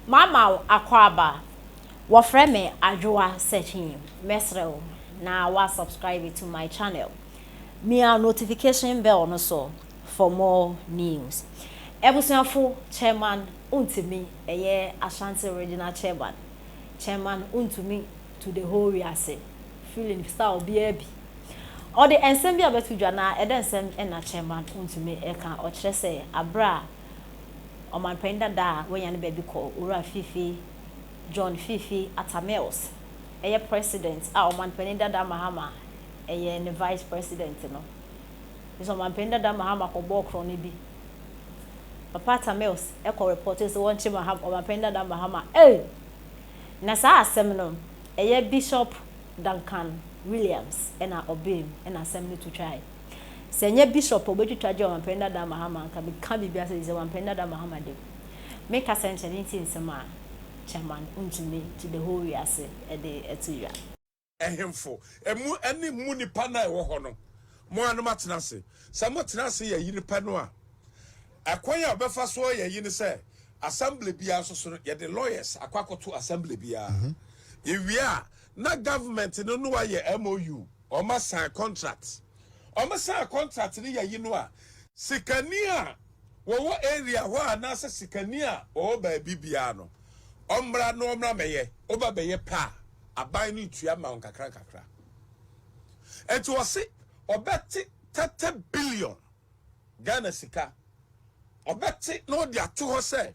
Mama wo akwaaba. Wɔfrɛ me Adwoa Sekyim. Mɛsrɛ wo na wa subscribe to my channel. Mia notification bell no so for more news. Abusuafo, Chairman Wontumi ɛyɛ Ashanti Regional Chairman. Chairman Wontumi to the whole wiase. Feeling style biara bi. Ɔde nsɛm bi abɛto dwa na ɛdɛ nsɛm na Chairman Wontumi ɛka. Ɔkyerɛ sɛ abere a ɔmanpanin dada a wanya ne baabi kɔ, Owura Fiifi John Fiifi Atta Mills, ɛyɛ president a ɔmanpanin dada Mahama ɛyɛ ne vice president no. Nso ɔmanpanin dada Mahama kɔbɔɔ korɔno bi. Papa Atta Mills ɛkɔ report sɛ wɔnkye Mahama, ɔmanpanin dada Mahama. Ei! Na saa asɛm no, ɛyɛ Bishop Duncan Williams ɛna ɔbaa mu ɛna asɛm no to twae. Sɛ ɛnyɛ Bishop a obetwitwa gye ɔmanpanin dada Mahama anka meka biribi ase sɛ ɔmanpanin dada Mahama de. Me kasa nkyɛ ne nti nsɛm a Chairman Wontumi to the whole wiase de to dwa. Ɛhemfo, emu ne mo nnipa no a ɛwɔ hɔ no, mo ara no moatena ase. Sɛ motena ase yɛ yere pɛ no a, ɛkwan a wɔbɛfa so ayɛ yi ne sɛ, assembly biara nso so no, yɛde lawyers akɔ akɔto assembly biara. Yɛwie a, na government no ne wɔayɛ MOU, wɔasign contract. Wɔsign contract no yɛ yi no a, sikani a wɔwɔ area hɔ anaasɛ sikani a wɔwɔ baabi biara no, ɔmmra na ɔmmra mmɛyɛ. Woba bɛyɛ pɛ a, aban no retua ma wo nkakra nkakra. Enti ɔse ɔbɛte 30 billion Ghana sika. Ɔbɛte na ɔde ato hɔ sɛ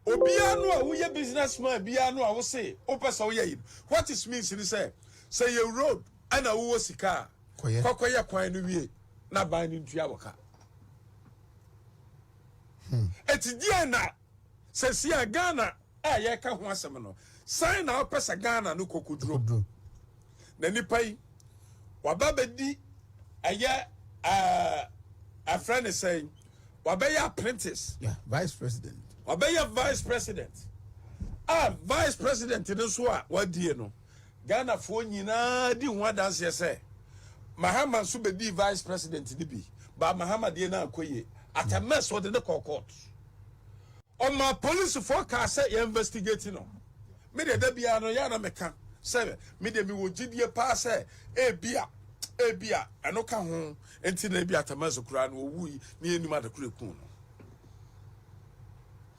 obiara no a woyɛ business man biara no a wose wopɛ sɛ woyɛ yi no, what it means ne sɛ, sɛ yɛ road ɛna wowɔ sika a, kɔkɔyɛ kwan no wie na aban no ntua wɔ ka. Eti deɛ na sɛsi a Ghana a yɛka ho asɛm no, sɛn na wopɛ sɛ Ghana no kɔkɔduro? Na nipa yi waba bɛdi ɛyɛ ɛɛ ɛfrɛ ne sɛn, wabɛyɛ apprentice. Yeah, vice president. Wabɛyɛ vice president. A vice president no nso a wadie no, Ghanafoɔ nyinaa di ho adanseɛ sɛ Mahama nso bɛdii vice president no bi, ba Mahama deɛ no ankɔ yie. At a mess, ɔde ne kɔɔ court. Ɔmaa polisifoɔ kaa sɛ yɛ investigate no. Me deɛ da biara no yɛ a na meka sɛ me deɛ mewɔ gyidie paa sɛ ebia ebia ɛno ka ho nti na ebia Atta Mills koraa no ɔwui na yɛnnim ade koro ɛkuu no.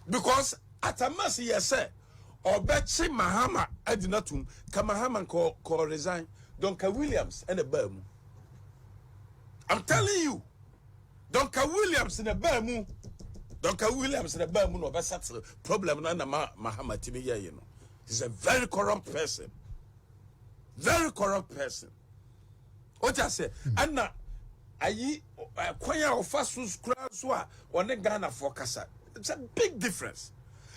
Because Atta Mills yɛ sɛ ɔbɛkye Mahama adi no atom ka Mahama nka kɔ resign. Duncan Williams ɛna baa mu. I'm telling you. Duncan Williams na ɛbaa mu. Duncan Williams na ɛbaa mu na ɔbɛsettle problem no na ma Mahama tumi yɛeɛ no. He's a very corrupt person. Very corrupt person. Wote aseɛ? Ɛna ayi kwan a ɔfa so koraa nso a ɔne Ghanafoɔ kasa. It's a big difference.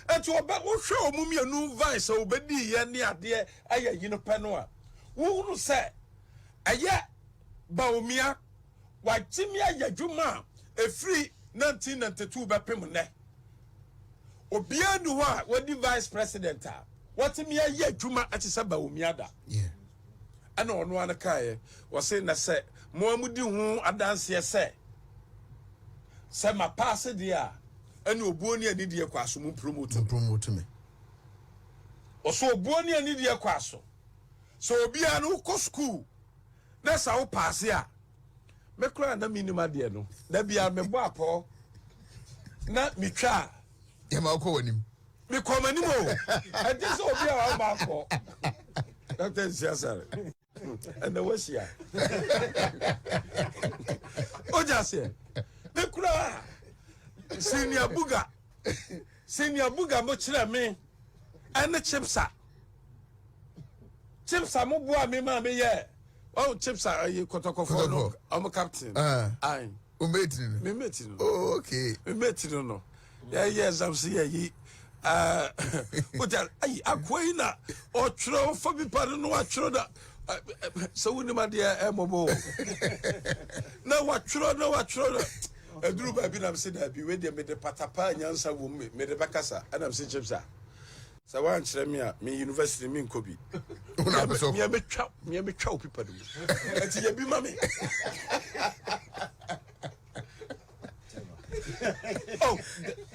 Eti ɔbɛ wohwɛ wɔn mmienu vice a wɔbɛdi yɛ ne adeɛ ɛyɛ yi no pɛ no a, wohunu sɛ ɛyɛ Bawumia Watumi ayɛ adwuma a ɛfiri 1992 bɛpem nnɛ. Obiara nni hɔ a wadi vice president a watumi ayɛ adwuma te sɛ Bawumia da. Ɛna ɔno ara no kaeɛ, ɔse na sɛ mo a modi ho adanseɛ sɛ sɛ mapaase deɛ a, ɛne obuo ne anidie kɔ aso mo promote me. Ɔsɛ obuo ne anidie kɔ aso. Sɛ obiara no wokɔ sukuu na sɛ wo paase a, me koraa na mennim adeɛ no, da biara mebɔ apɔɔ na metwa a. Yɛma wokɔ w'anim. Mekɔ m'anim o, ɛnte sɛ obi a wama akɔ. Dr. Nsiasare, ɛnna wahyia. Ogya aseɛ, me koraa senior buga, senior buga mo kyerɛ me ɛne chipsa. Chips a mo boa me maa me yɛ oh chips a ɛyɛ kɔtɔkɔfo no ɔmo captain. Ayi. O mate no. Me mate no. Oh okay. Me mate no no. Yɛ yɛ exam si yɛ yi. Ɛɛ o jɛ ayi akoa yi na ɔtwerɛ ɔfa bi pa no na watwerɛ na sɛ wunim adeɛ ɛmɔbɔ o na watwerɛ na watwerɛ na ɛduru baabi na mese daabi wei deɛ mede patapaa nyansa wɔ mu mede bɛkasa ɛna mese chips a Sɛ woankyerɛ me a, me university no menkɔ bi. Mea mɛtwa mea mɛtwa wo pipa no mu. Ɛti yɛ bi ma me. Oh,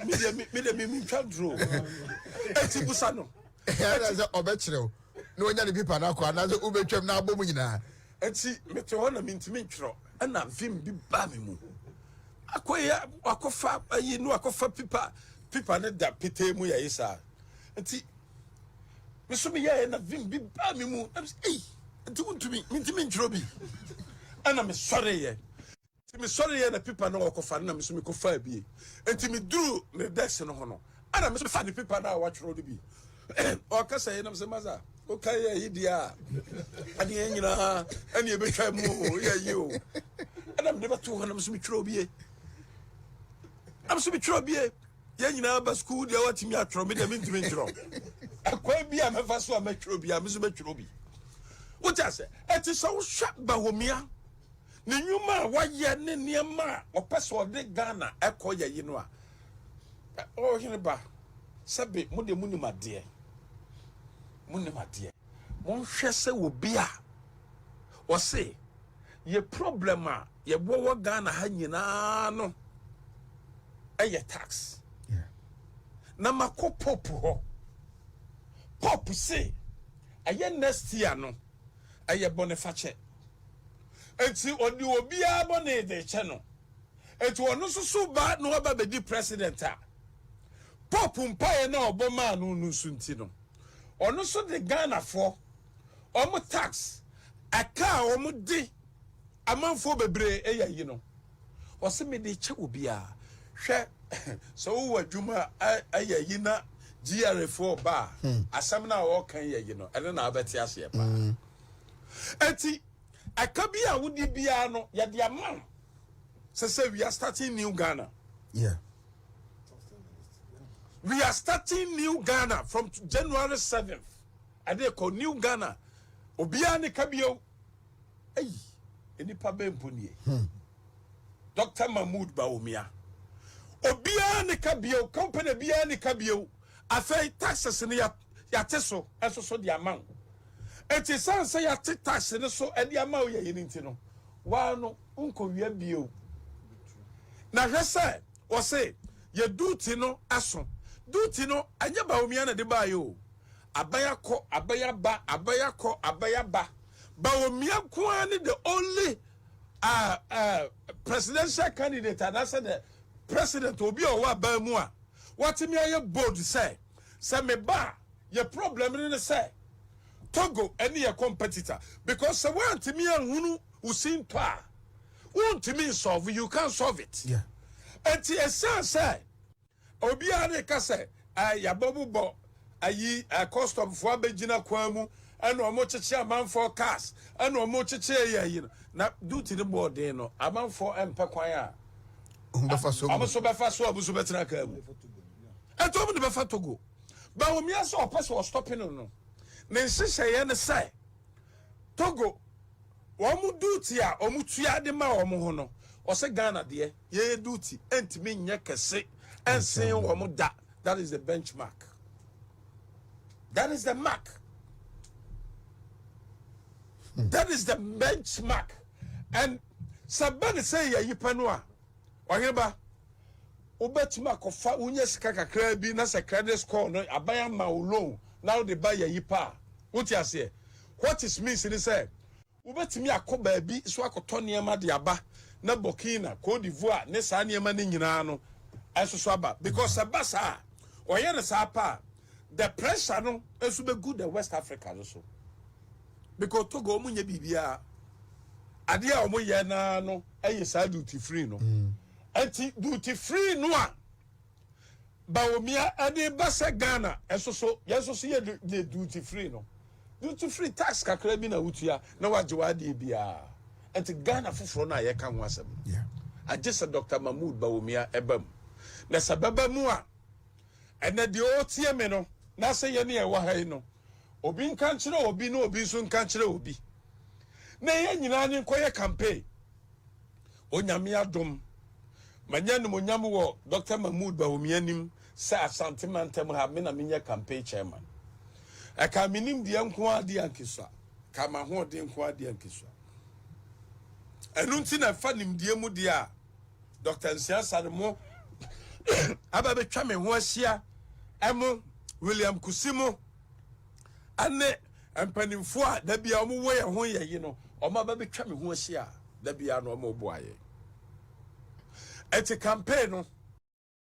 me deɛ me deɛ me mentwa duro. Eti busa no. Ɛyɛ sɛ ɔbɛkyerɛ wo na wanya ne pipa no akɔ anaasɛ wobɛtwam na abɔ mu nyinaa. Eti mete hɔ na mentumi ntwerɛ ɛna vim bi baa me mu. Akɔyɛ akɔfa ayi no akɔfa pipa pipa ne da petee mu yɛ yi saa. Nti me so meyɛɛ na vim bi baa me mu na mesɛ ei nti wontumi mentumi ntwerɛ bi ɛna mesɔreyɛ nti mesɔreyɛ na pipa no ɔkɔfa no na me so mekɔfaa bie nti meduru ne desk no ho no ɛna me so mefa ne pipa no a watwerɛ no bi ɔkasa yi nam sɛ masa woka yɛ yi deɛ a ɛne nyinaa ɛne ɛbɛtwa mu o yɛ yi o ɛna mede bɛto hɔ na me so metwerɛ bie na me so metwerɛ bie Yɛn nyinaa ba sukuu deɛ watumi atwerɛ me deɛ mentumi ntwerɛ ɛkwan bi a mɛfa so a mɛtwerɛ bi a me nso mɛtwerɛ bi wote asɛ ɛte sɛ wohwɛ Bawumia ne nnwuma a wayɛ ne nneɛma a ɔpɛ sɛ ɔde Ghana ɛkɔ yɛ yi no a ɔhene ba sɛbe mo deɛ monim adeɛ monim adeɛ monhwɛ sɛ obi a ɔse yɛ problem a yɛwɔ wɔ Ghana ha nyinaa no ɛyɛ tax na makɔ pope hɔ pope se ɛyɛ next year no ɛyɛ bɔnefakyɛ nti ɔde obiara bɔne de kyɛ no nti ɔno nso so ba na waba bɛdi president a pope mpaeɛ na ɔbɔ maa no no nso nti no ɔno nso de Ghanafoɔ ɔmo tax ɛka a ɔmo de amanfoɔ bebree ɛyɛ yi no ɔsɛ mede kyɛ obiara hwɛ sɛ wowɔ adwuma ɛyɛ yi na GRA foɔ ba a asɛm no a wɔka yɛ yi no ɛno na wobɛte aseɛ paa eti ɛka bi a wodi biara no yɛde ama wo sɛ sɛ we are starting new Ghana. We are starting new Ghana from January 7th. Ɛde kɔ new Ghana. Obiara ne ka bio. Eyi, nipa bɛ mpo nie. Dr. Mahmood Bawumia. Obiara ne ka bio, company biara ne ka bio. Afei taxes no yɛate so, ɛso so de ama wo. Eti san sɛ yɛate tax no so ɛde ama wo yɛ yi ne nti no, waa no nkɔwia bio. Na hwɛ sɛ wɔse yɛ duty no aso. Duty no ɛnyɛ Bawumia na de baayɛ o. Aban akɔ, aban aba, aban akɔ, aban aba. Bawumia nko ara ne the only presidential candidate anaasɛ the president obi a ɔwɔ aban mu a watumi ayɛ bold sɛ sɛ me ba a yɛ problem no ne sɛ Togo ɛne yɛ competitor because sɛ woantumi anhunu wo si ntɔ a wontumi nsolve, you can't solve it. Enti ɛsiane sɛ obiara ne ka sɛ yɛabɔbobɔ ayi customfoɔ abɛgyina kwan mu ɛna ɔmo kyekye amanfoɔ cars ɛna ɔmo kyekye yɛ ayi no na duty no bɔɔ den no amanfoɔ ɛmpɛ kwan a bɛfa so. Ɔmo so bɛfa so, ɔmo so bɛtena kaa mu ɛnti ɔmo de bɛfa Togo. Bawumia sɛ ɔpɛ sɛ ɔstop no ne nhyehyɛeɛ ne sɛ Togo wɔn mo duty a wɔn tua de ma wɔn ho no ɔsɛ Ghana deɛ yɛyɛ duty ɛntumi nyɛ kɛse ɛnsen wɔn da. That is the benchmark, that is the mark, that is the benchmark. And sɛ bɛ ne sɛ yɛ yi pɛ no a ɔhene wobɛtumi akɔfa wonya sika kakraa bi na sɛ credit score no aban ama wo loan na wode ba yɛ yi pa a wote aseɛ what it means ni sɛ wobɛtumi akɔ baabi so akɔtɔ nneɛma de aba na Burkina, Cote d'Ivoire ne saa nneɛma no nyinaa no ɛnso so aba because ɛba saa ɔyɛ no saa pa a the pressure no nso bɛgu the West Africa no so because Togo ɔmo nyɛ biribiara adeɛ a ɔmo yɛ naa no ɛyɛ saa duty free no. Nti duty free no a Bawumia ɛde ba sɛ Ghana ɛnso so yɛn nso so yɛ de duty free no, duty free tax kakra bi na wotua na wagye w'adeɛ biara. Nti Ghana foforɔ no a yɛka ho asɛm no agye sɛ Dr Mahmood Bawumia ɛba mu na sɛ bɛba mu a ɛnɛ deɛ ɔretie me no na sɛ yɛne ɛwɔ ha yi no obi nka nkyerɛ obi na obi nso nka nkyerɛ obi na yɛn nyinaa ne nkɔyɛ campaign. Onyame adom manya nimonyam wɔ Dr Mahmood Bawumia anim sɛ Asante mantam ha me na menyɛ campaign chairman. Ɛka menim deɛ nko adeɛ ankesua ka ma hoɔden nko adeɛ ankesua ɛno nti na ɛfa nimdeɛ mu deɛ a Dr Nsiasare mo. Aba bɛtwa me ho ahyia ɛmo William Kusi mo ɛne mpanimfoɔ a da bia wɔn wɔ yɛn ho yɛ yi no, wɔn aba bɛtwa me ho ahyia a da bia no wɔn boa yɛn. Ɛte campaign no.